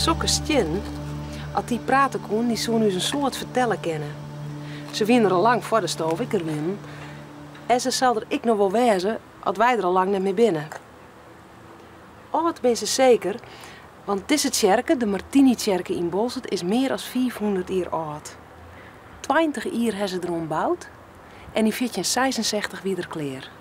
Sokke stiennen, as dy prate koenen, dy soenen ús in soad fertelle kinne. Se wienen der al lang foar de stoof ek der wienen. En se sil der ek noch wol wêze as wy der al lang net mear binne. Ald binne se seker, want dizze tsjerke, de Martinitsjerke yn Boalsert, is mear as 500 jier âld. 20 jier ha se deroan boud en yn 1466 wie er klear.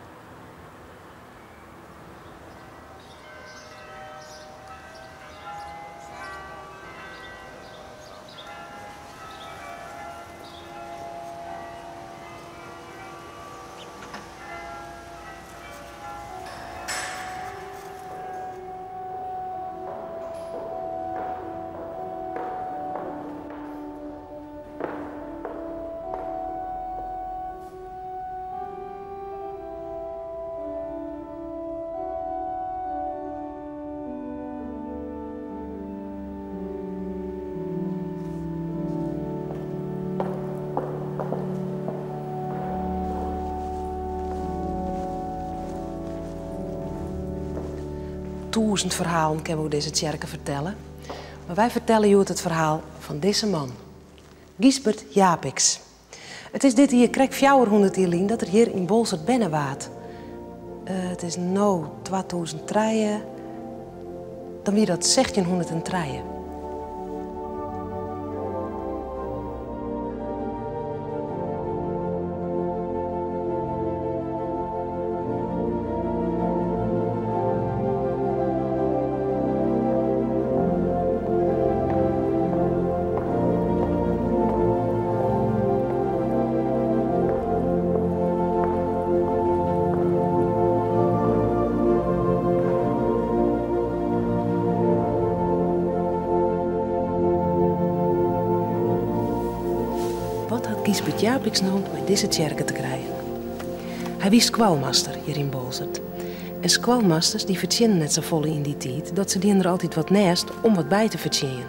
Tûzen ferhalen kinne we oer dizze tsjerke fertelle, mar wy fertelle hjoed it ferhaal fan dizze man, Gysbert Japicx. It is dit jier krekt 400 jier lyn dat er hjir yn Boalsert berne waard. It is no 2003, dan wie dat 1603. Wat hat Gysbert Japicx no mei dizze tsjerke te krijen? Hy wie skoalmaster hjir yn Boalsert. En skoalmasters dy fertsjinnen net safolle yn dy tiid dat se dienen der altyd wat nêst om wat by te fertsjinjen.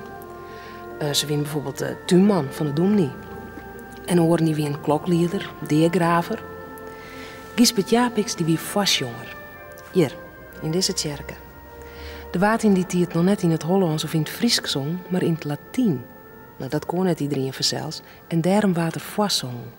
Se wienen byfoarbyld de túnman fan de dûmny. En oaren dy wienen kloklieder, deagraver. Gysbert Japicx dy wie foarsjonger. Hjir, yn dizze tsjerke. Der waard yn dy tiid noch net yn it Hollânsk of yn it Frysk songen, mar yn it Latyn. No, dat koe net iderien fansels en dêrom waard der foarsongen.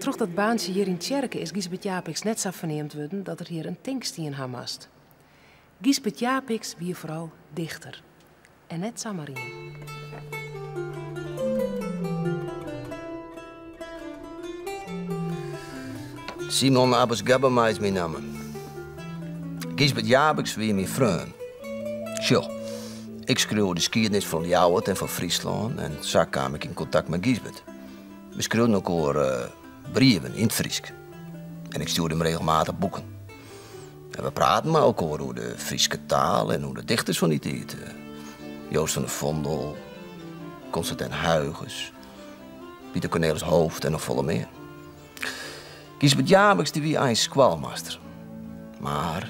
Troch dat baantsje hjir yn tsjerke is Gysbert Japicx net sa ferneamd wurden dat er hjir in tinkstien ha moast. Gysbert Japicx wie foaral dichter. En net samar ien. Simon Abbes Gabbema is myn namme. Gysbert Japicx wie myn freon. Sjoch, ik skriuw de skiednis fan Ljouwert en fan Fryslân en sa kaam ik yn kontakt mei Gysbert. We skriuwden elkoar eh, brieven yn it Frysk. En ik stjoerde him regelmatich boeken. En we praten mei elkoar oer de Fryske taal en oer de dichters fan dy tiid. Joost van de Vondel, Constantijn Huygens, Pieter Cornelis Hooft en noch folle mear. Gysbert Japicx dy wie eins skoalmaster. Mar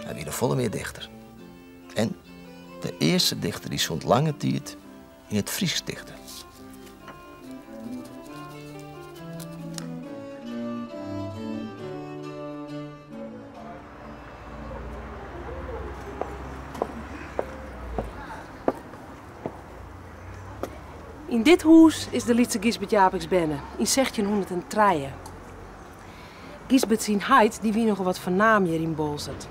hy wie noch folle mear dichter. En de earste dichter dy't sûnt lange tiid yn it Frysk dichte. Yn dit hûs is de lytse Gysbert Japicx berne, yn 1603. Gysbert syn heit dy wie nochal wat fernaam hjir yn Boalsert.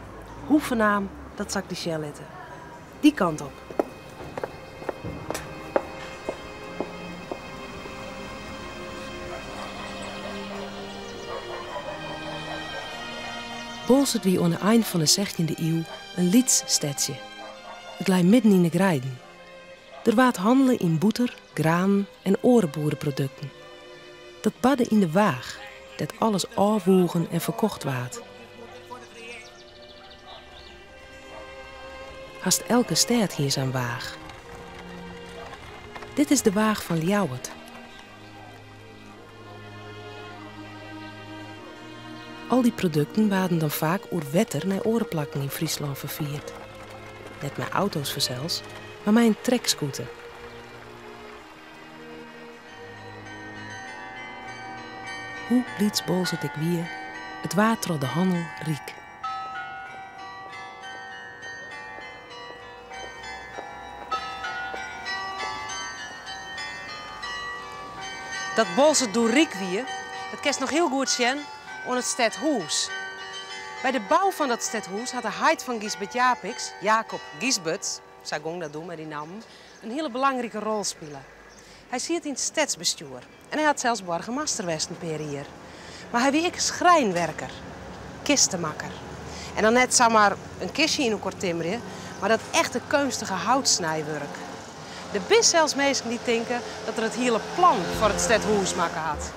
Hoe fernaam, dat sil ik dy sjen litte. Dy kant op. Boalsert wie oan 'e ein fan 'e sechstjinde iuw in lyts stedsje. It lei midden yn de greiden. Der waard hannele yn bûter, granen en oare boereprodukten. Dat barde yn de waach, dêr't alles ôfwoegen en ferkocht waard. Hast elke stêd hie sa'n waach. Dit is de waach fan Ljouwert. Al dy produkten waarden dan faak oer wetter nei oare plakken yn Fryslân ferfierd. Net mei auto's fansels, mar mei in trekskûte. Hoe lyts Boalsert ek wie, it waard troch de hannel ryk. Dat Boalsert doe ryk wie, dat kinst noch hiel goed sjen oan it stedhûs. By de bou fan dat stedhûs hat de heit fan Gysbert Japicx, Jacob Gysberts, sa gong dat doe mei dy nammen, in hiele belangrike rol spile. Hy siet yn it stedsbestjoer en hy hat sels boargemaster west in pear jier. Mar hy wie ek schrijnwerker, kistemakker. En dan net samar in kistje yn elkoar timmerje, mar dat echte keunstige houtsnijwurk. Der binne sels minsken dy't tinke dat er it hiele plan foar it stedhûs makke hat.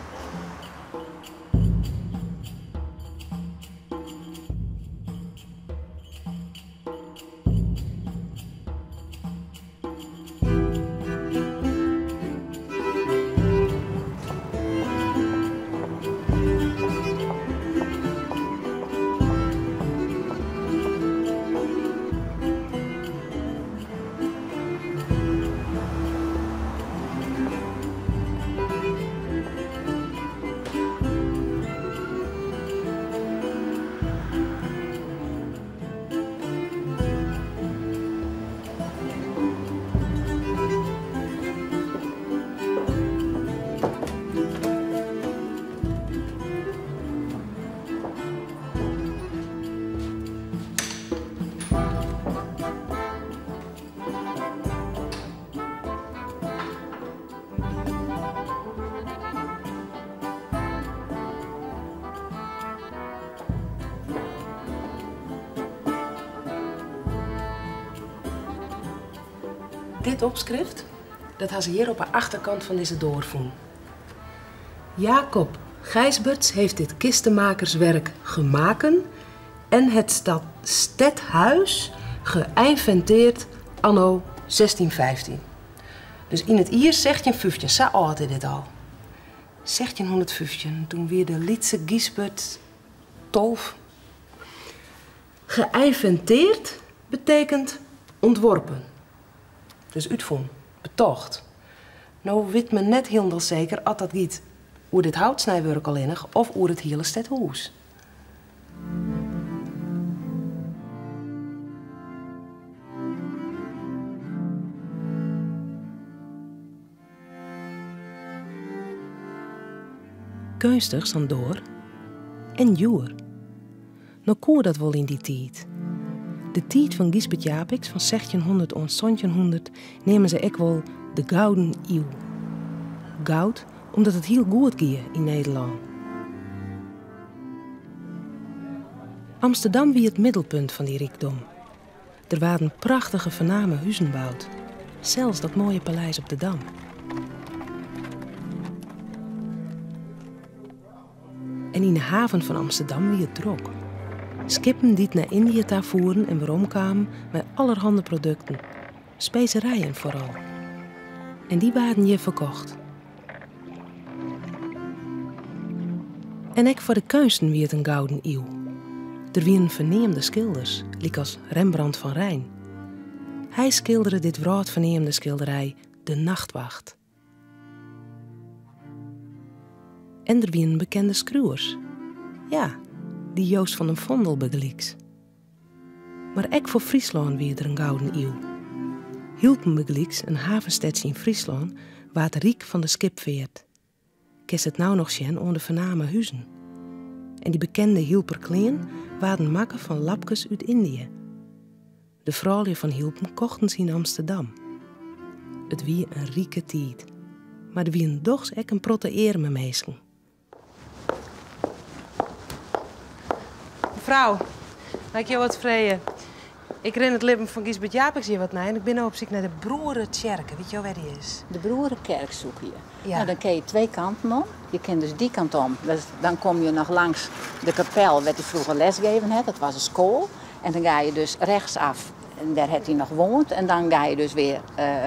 Dit opskrift, dat ha se hjir op 'e achterkant fan dizze doar fûn. Jacob Gijsberts heeft dit kistemakerswerk gemaken en het stedhuis geïnventeerd anno 1615. Dus yn it jier 1615, sa âld is dit al. 1615, toen wie de lytse Gysbert 12. Geïnventeerd betekent ontworpen. Dus útfûn, betocht. No wit men net hielendal seker at dat giet oer dit houtsnijwurk allinnich of oer it hiele stedhûs. Keunstich sa'n doar en djoer. No koe dat wol yn dy tiid. De tiid fan Gysbert Japicx fan sechstjinhûndert oant santjinhûndert neame se ek wol de Gouden Iuw. Goud omdat it hiel goed gie yn Nederlân. Amsterdam wie it middelpunt fan dy rykdom. Der waarden prachtige fername huzen boud, sels dat moaie paleis op de Dam. En yn de haven fan Amsterdam wie it drok. Skippen dy't nei Yndië ta foeren en weromkamen mei allerhande produkten, speserijen foaral. En dy waarden hjir ferkocht. En ek foar de keunsten wie it in gouden iuw. Der wienen ferneamde skilders, lykas Rembrandt van Rijn. Hy skildere dit wrâldferneamde skilderij De Nachtwacht. En der wienen bekende skriuwers. Ja, dy Joost van den Vondel bygelyks. Mar ek foar Fryslân wie der in gouden iuw. Hylpen bygelyks, in havenstedsje yn Fryslân, waard ryk fan de skipfeart. Kinst it no noch sjen oan de fername huzen. En dy bekende Hylper klean waarden makke fan lapkes út Yndië. De froulju fan Hylpen kochten se yn Amsterdam. It wie in rike tiid, mar der wienen dochs ek in protte earme minsken. Mefrou, mei ik jo wat freegje? Ik rin it libben fan Gysbert Japicx hjir wat nei en ik bin no op syk nei de Broeretsjerke. Witte jo wêr dy is? De Broerekerk zoek je. Ja. Nou, dan kin je twee kanten om. Je kin dus dy kant om. Dus dan kom je noch langs de kapel wêr't hy froeger lesgeven hat. Dat was in skoal. En dan ga je dus rechtsaf. En dêr hat hy noch woand. En dan ga je dus weer,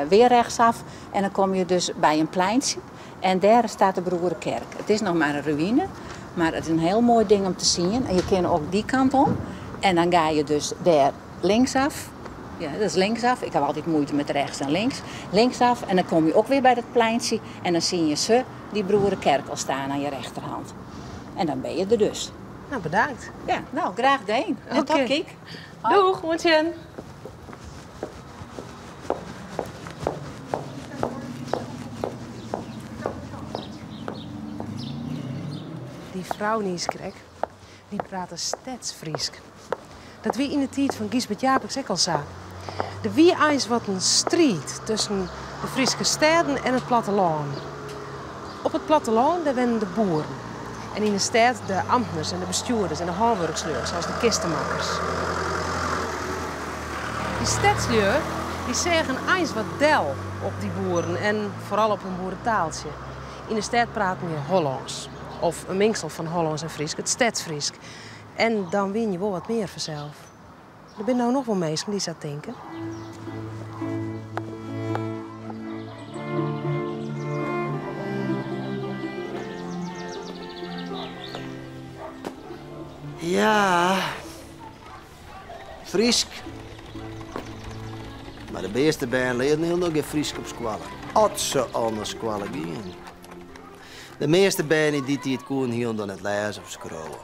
weer rechtsaf. En dan kom je dus by in pleintsje. En dêr staat de Broerekerk. It is noch mar in ruïne, mar it is in hiel moai ding om te sjen. En je kinne ek dy kant om. En dan ga je dus dêr linksaf. Ja, dat is linksaf. Ik ha altyd muoite mei rechts en links. Linksaf en dan kom je ek wer by dat pleintsje. En dan zie je se dy Broerekerk al stean oan je rechterhand. En dan binne je der dus. Nou, bedankt. Ja, nou, graach dien. En tot Oké. kyk. Doeg, oant sjen. Dy frou niiskrekt, dy prate Stedsfrysk. Dat wie yn de tiid fan Gysbert Japicx ek al sa. Der wie eins wat in striid tusken de Fryske stêden en it plattelân. Op it plattelân dêr wennen de boeren. En yn de stêd de amtners en de bestjoerders en de hânwurkslju, sa as de kistemakkers. Dy stedslju dy seagen eins wat del op dy boeren en foaral op hun boeretaaltsje. Yn de stêd praten je Hollânsk of in mingsel fan Hollânsk en Frysk, it Stedsfrysk. En dan win je wol wat mear fansels. Der binne no noch wol minsken dy't sa tinke. Ja, Frysk. Mar de measte bern learden hielendal gjin Frysk op skoalle. As se al nei skoalle gienen. De measte bern yn dy tiid koenen hielendal net lêze of skriuwe.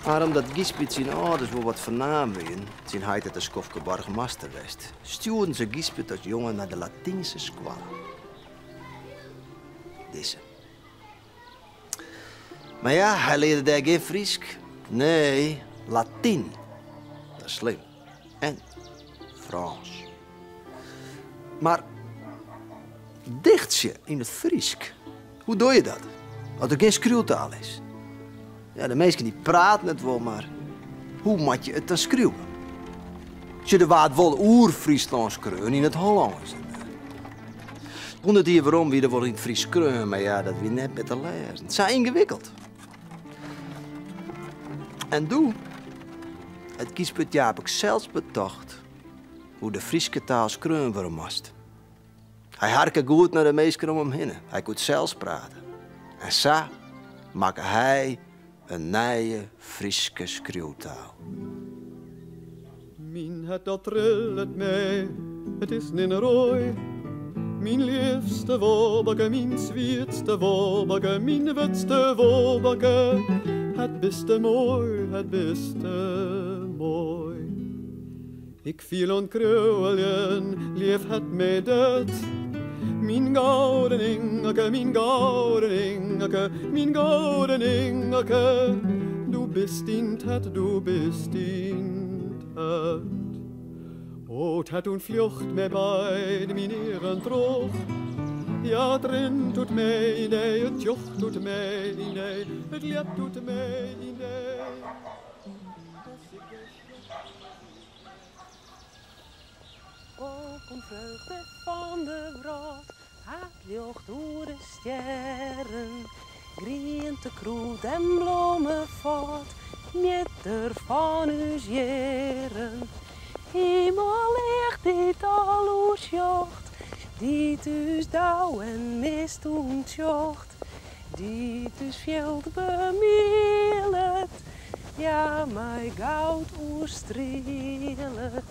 Mar omdat Gysbert syn âlders wol wat fernaam wienen, syn heit hat in skoftke boargemaster west, stjoerden se Gysbert as jonge nei de Latynske skoalle. Dizze. Mar ja, hy learde dêr gjin Frysk. Nee, Latyn. Dat is slim. En Frânsk. Mar dichtsje yn it Frysk, hoe doch je dat? As der gjin skriuwtaal is. Ja, de minsken dy praten it wol, mar hoe moat je it dan skriuwe? Sjoch, der waard wol oer Fryslân skreaun yn it Hollânsk. 100 jier werom wie der wol yn it Frysk skreaun, mar ja, dat wie net mear te lêzen. Sa yngewikkeld. En doe hat Gysbert Japicx sels betocht hoe't de Fryske taal skreaun wurde moast. Hy harke goed nei de minsken om him hinne. Hy koe sels prate. En sa makke hy in nije Fryske skriuwtaal. Myn hert dat trillet my, it is net roai. Myn leafste Wobake, myn swietste Wobake, myn wurdste Wobake. It biste moai, it biste moai. Ik fiel oan krûljen, leaf hat my dat. Myn gouden Ingeke, myn gouden Ingeke, myn gouden Ingeke. Do bist yn 't hert, do bist yn 't hert. O, 't hert ûntfljocht my by myn eagen troch. Ja, it rint út my yn, it tsjocht út my yn, it ljept út my yn. As ik dy O, kom freugde fan de wrâld, haad ljocht oer de stjerren. Griente, krûd en blommefâd, mjitter fan ús jierren. Himeleach dy't al oersjocht, dy't ús dau en mist ûntsjocht, dy't ús fjild bemielet, ja, mei goud oerstrielet.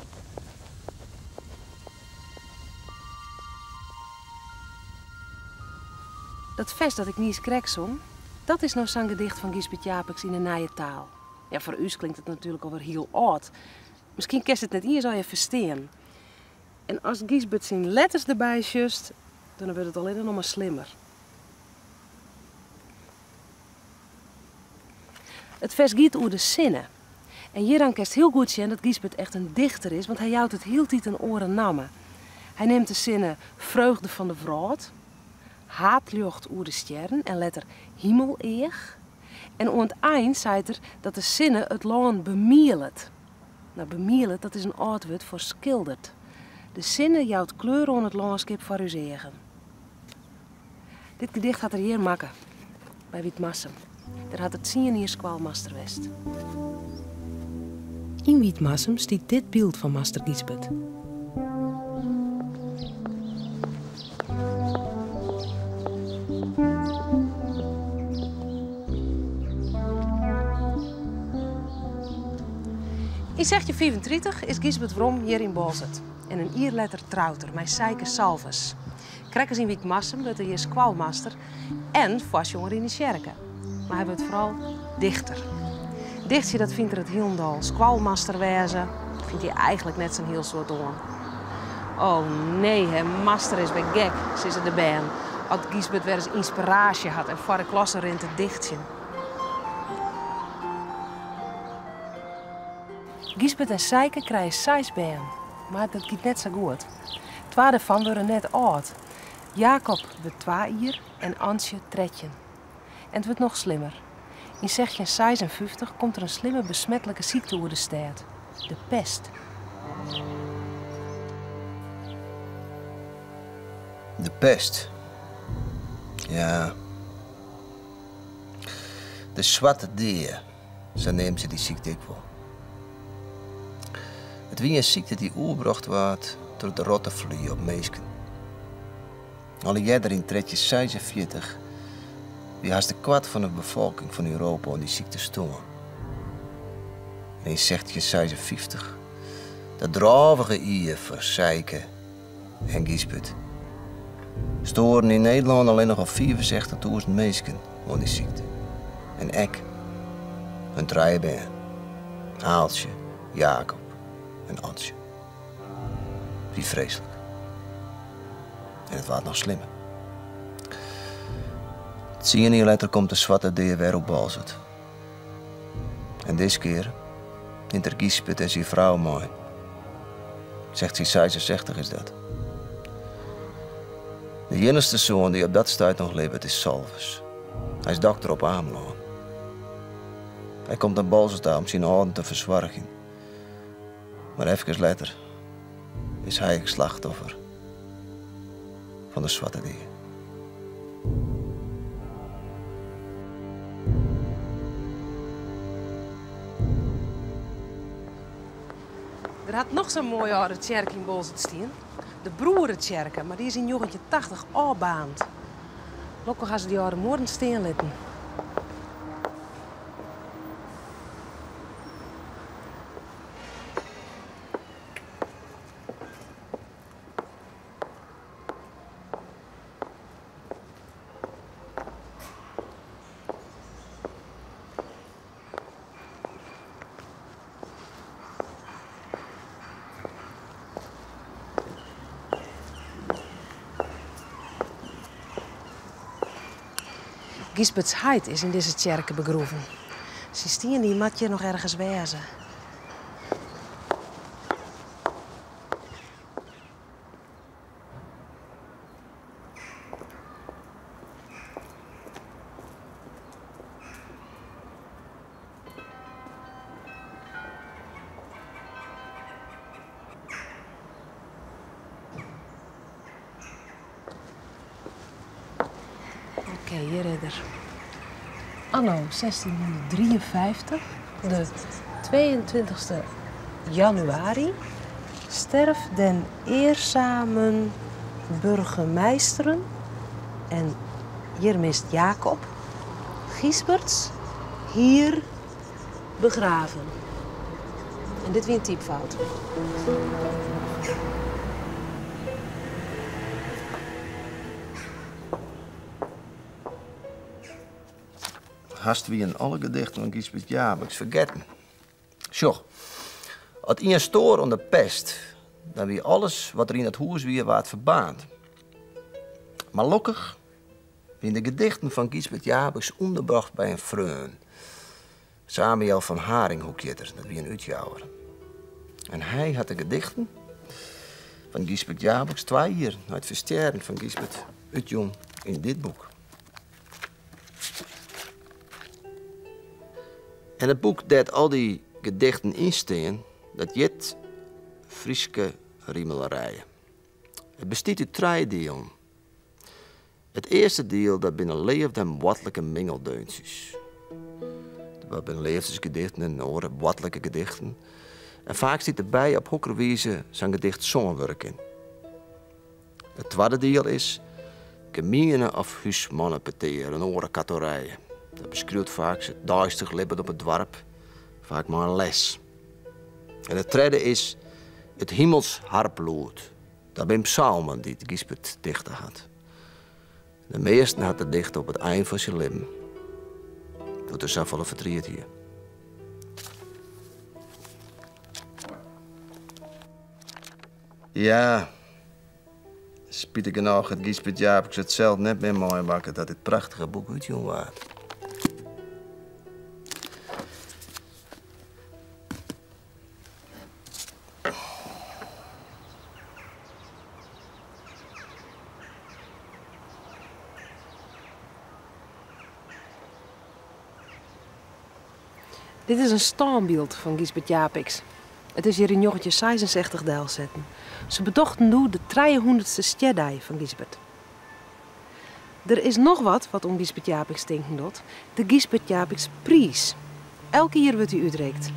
Dat fers dat ik niiskrekt song, dat is no sa'n gedicht fan Gysbert Japicx yn in nije taal. Ja, foar ús klinkt it natuerlik alwer hiel âld. Miskien kinst it net iens allegear ferstean. En as Gysbert syn letters derby sjochst, dan wurdt it allinnich noch mar slimmer. It fers giet oer de sinne. En hjiroan kinst hiel goed sjen dat Gysbert echt in dichter is, want hy jout it hieltyd in oare namme. Hy nimt de sinne freugde fan de wrâld, haadljocht oer de stjerren en letter himeleach. En oan it ein seit er dat de sinne it lân bemielet. No, bemielet, dat is in âld wurd foar skildert. De sinne jout kleur oan it lânskip foar ús eagen. Dit gedicht hat er hjir makke, by Wytmarsum. Dêr hat er tsien jier skoalmaster west. Yn Wytmarsum stiet dit byld fan master Gysbert. Yn 1635 is Gysbert werom hjir yn Boalsert en in jier letter trout er mei Sijke Salves. Krekt as yn Wytmarsum wurdt er hjir skoalmaster en foarsjonger yn de tsjerke. Mar hy wurdt foaral dichter. Dichtsje dat fynt er it hielendal. Skoalmaster wêze fynt hy eigentlik net sa'n hiel soad oan. Oh nee, hè, master is wer gek, sizze de bern as Gysbert wer ris ynspiraasje hat en foar de klasse rint te dichtsjen. Gysbert en Sijke krije seis bern, mar dat giet net sa goed. Twa dêrfan wurde net âld. Jacob wurdt twa jier en Antsje 13. En it wurdt noch slimmer. Yn 1656 komt der in slimme besmetlike sykte oer de stêd, de pest. De pest. Ja. De swarte dea, sa neamt se dy sykte ek wol. It wie in sykte dy't oerbrocht waard troch de rotteflie op minsken. Al earder yn 1346 wie hast in kwart fan de befolking fan Europa oan dy sykte stoarn. En yn 1656, dat drôvige jier foar Sijke en Gysbert, stoaren yn Nederlân allinnich al 65.000 minsken oan dy sykte. En ek hun trije bern, Aaltsje, Jacob en Antsje. Wie freeslik. En it waard noch slimmer. Tsien jier letter komt de Swarte Dea wer op Boalsert. En diskear nimt er Gysbert en syn frou mei. 1666 is dat. De iennichste soan dy't op dat stuit noch libbet is Salvus. Hy is dokter op Amelân. Hy komt nei Boalsert ta om syn âlden te fersoargjen. Mar efkes letter is hy ek slachtoffer fan de Swarte Dea. Der hat noch sa'n moaie âlde tsjerke yn Boalsert stien, de Broeretsjerke, mar dy is yn 1980 ôfbaarnd. Lokkich ha se dy âlde muorren stean litten. Gysberts heit is yn dizze tsjerke begroeven. Syn stien dy moat hjir noch ergens wêze. Oké, hjir is er. Anno 1653, de 22e januari, sterft den eerzamen burgemeisteren en hjir mist Jacob Gysberts hier begraven. En dit wie in typfout. Hast wienen alle gedichten fan Gysbert Japicx fergetten. Sjoch, as ien stoar oan de pest, dan wie alles wat der yn it hûs wie waard ferbaarnd. Mar lokkich wienen de gedichten fan Gysbert Japicx ûnderbrocht by in freon, Samuel van Haringhoek hjit er, dat wie in útjouwer. En hy hat de gedichten fan Gysbert Japicx twa jier nei it ferstjerren fan Gysbert útjûn yn dit boek. En it boek dêr't al dy gedichten yn stean, Dat hjit Fryske Rimelarije. It bestiet út trije dielen. It earste diel dat binne leafde en boartlike mingeldeuntsjes. Dat binne leafdesgedichten en oare boartlike gedichten. En faak stiet derby op hokker wize sa'n gedicht songen wurde kin. It twadde diel is gemiene of húsmannepetear en oare katorijen. Dat beskriuwt faaks it deistich libben op it doarp, faak mei in les. En it tredde is it himels harplûd. Dat binne psalmen dy't Gysbert dichte hat. De measten hat er dichte op it ein fan syn libben, doe't er safolle fertriet hie. Ja, spitich genôch hat Gysbert Japicx it sels net mear meimakke dat dit prachtige boek útjûn waard. Dit is in stânbyld fan Gysbert Japicx. It is hjir yn njoggentjinhûndertseisensechstich delsetten. Se betochten doe de trijehûndertste stjerdei fan Gysbert. Der is noch wat wat oan Gysbert Japicx tinken docht, de Gysbert Japicx Priis. Elk jier wurdt dy útrikt.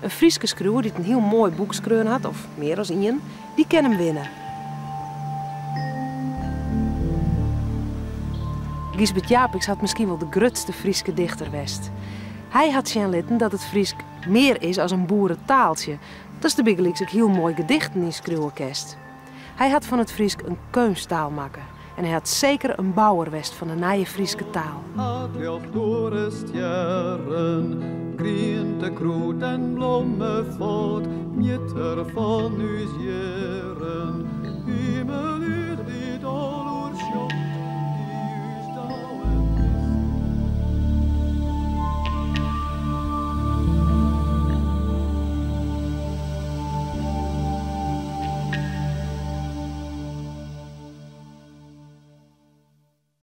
In Fryske skriuwer dy't in hiel moai boek skreaun hat, of mear as ien, dy kin him winne. Gysbert Japicx hat miskien wol de grutste Fryske dichter west. Hy hat sjen litten dat it Frysk mear is as in boeretaaltsje, datst der bygelyks ek hiel moai gedichten yn skriuwe kinst. Hy hat fan it Frysk in keunsttaal makke en hy hat seker in bouwer west fan de nije Fryske taal. It ljocht oer de stjerren, griente, krûd en blommefâd, mjitter fan ús jierren.